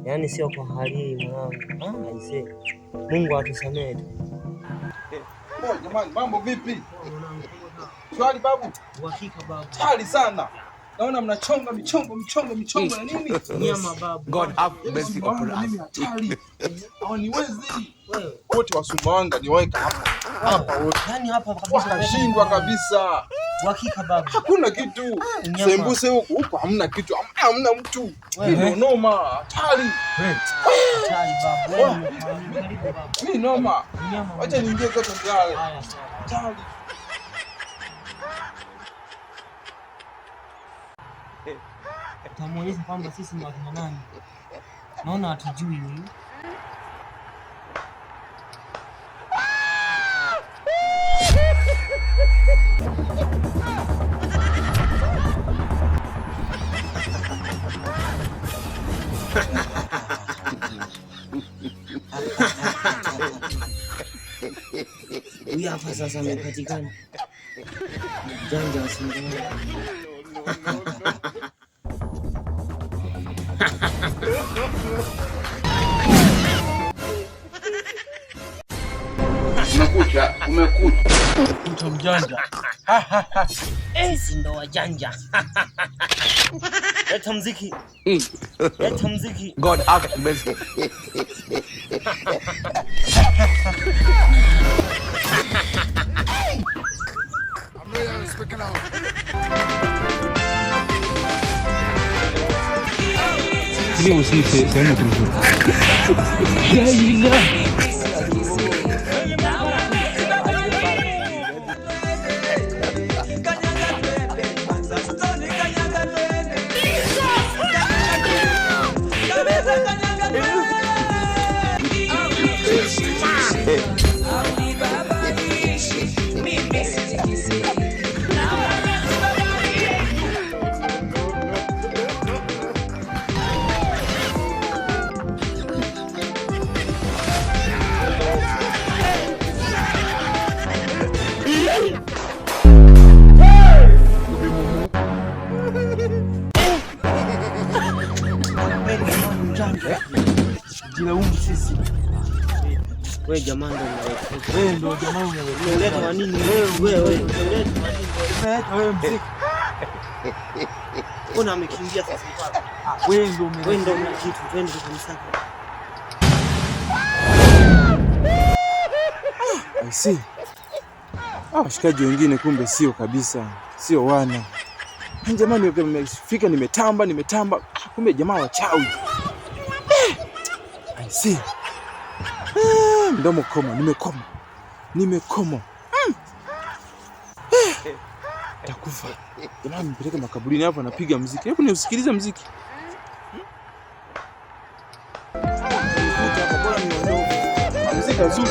Yaani sio kwa hali hii mwanangu. Ah, aisee. Mungu atusamee tu. Oh, jamani, mambo vipi? Shwari babu? Uhakika babu. Hatari sana. Naona mnachonga michongo michongo michongo na nini? Nyama babu. God have mercy upon Sumbawanga us. mimi hatari. Hawaniwezi. Wewe. Wote wa Sumbawanga niwaweka hapa. Hapa wote. Yaani hapa kabisa. Wakashindwa kabisa. Uhakika babu. Hakuna kitu. Nyama. Sembuse huku huku hamna kitu. Hamna mtu. Wewe. Hii ndio noma. Hatari. Hatari babu. Wewe nimekuamini. Karibu babu. Mimi noma. Nyama. Wacha niingie kwa tandale. Haya sawa. Hatari. Utamuonyesha kwamba sisi ni wakina nani. Naona hatujui huyu. Huyu hapa sasa amepatikana. Mjanja wa Sumbawanga. Umekucha, umekucha. Mtu mjanja. Sisi ndo wajanja. Leta mziki. Leta mziki. God have mercy. Jilaumu sisi. Wewe jamaa ndo unaweka. Wewe ndio jamaa unaweka. Umeleta wa nini wewe wewe? Umeleta wa nini? Umeleta wewe mziki. Mbona amekimbia sasa? Wewe ndio umeleta. Wewe ndo una kitu, twende tukamsaka. I see. Ah, washikaji wengine kumbe sio kabisa, sio wana. Yaani jamani, nimefika nimetamba nimetamba, ah, kumbe jamaa wachawi. Eh, I see. Eh, mdomo koma, nimekoma, nimekoma. Eh, takufa. Jamaa mpeleke makaburini hapo, anapiga mziki. Hebu niusikilize mziki. Mziki nzuri.